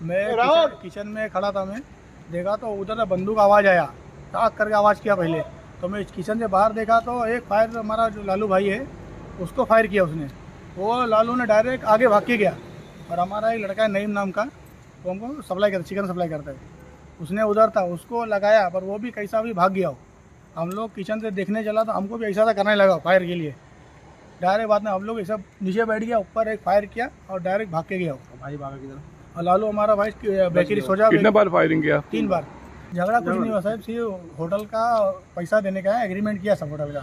मैं किचन में खड़ा था। मैं देखा तो उधर से बंदूक आवाज़ आया, टाक करके आवाज़ किया पहले। तो मैं किचन से बाहर देखा तो एक फायर, हमारा जो लालू भाई है, उसको फायर किया उसने। वो लालू ने डायरेक्ट आगे भाग के गया और हमारा एक लड़का है नईम नाम का, वो हमको सप्लाई करता, चिकन सप्लाई करता है, उसने उधर था, उसको लगाया, पर वो भी कैसा भी भाग गया वो। हम लोग किचन से देखने चला तो हमको भी ऐसा सा करने लगा फायर के लिए। डायरेक्ट बाद में हम लोग ऐसा नीचे बैठ गया, ऊपर एक फायर किया और डायरेक्ट भाग के गया वो। भाई भागा किधर? और लालू हमारा भाई बेकरी सोजा। कितने बार फायरिंग किया? 3 बार। झगड़ा कुछ नहीं हुआ साहब, सिर्फ होटल का पैसा देने का है, एग्रीमेंट किया सब होटल का,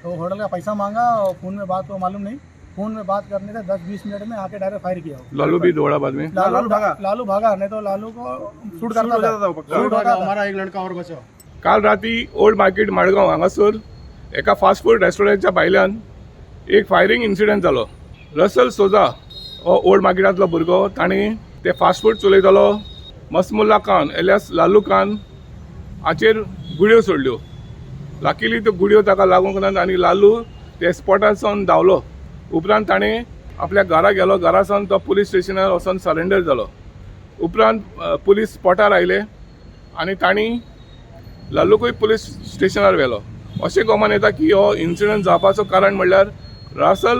तो होटल का पैसा मांगा और फ़ोन में बात हुआ मालूम नहीं, फ़ोन में बात करने से 10-20 मिनट में आके डायरेक्ट फायर किया वो। लालू भी दौड़ा बाद में। लालू भागा, लालू भागा, नहीं तो लालू को शूट करता था, शूट होता था। हमारा एक लड़का और बचा। काल राती ओल्ड मार्केट मडगांव हांगासर एका फास्ट फूड रेस्टॉरंटच्या भायल्यान एक फायरिंग इन्सिडंट जालो। रसल सोजा हो ओल्ड मार्केटांतलो भुरगो, ताणें ते फास्ट फूड चलयतालो। मसमुल्ला खान एलियास लालू खान हाचेर गुळयो सोडल्यो। लकीली त्यो गुळयो ताका लागूंक ना आनी लालू ते स्पॉटार सावन धांवलो। उपरांत ताणें आपल्या घरा गेलो, घरा सावन तो पुलीस स्टेशनार वचोन सरेंडर जालो। उपरांत पुलीस स्पॉटार आयले आनी तांणी लालूकूय पुलीस स्टेशनार व्हेलो। अशें गोमान येता की हो इन्सिडंट जावपाचो कारण म्हणल्यार रासल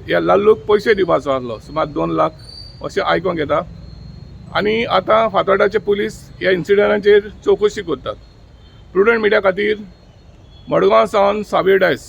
ह्या लाल्लूक पयशे दिवपाचो आसलो, सुमार 2 लाख अशें आयकोंक येता। आनी आतां फातोर्डाचे पुलीस ह्या इन्सिडंटाचेर चवकशी करतात। प्रुडंट मिडिया खातीर मडगांव सावन सावियर डायस।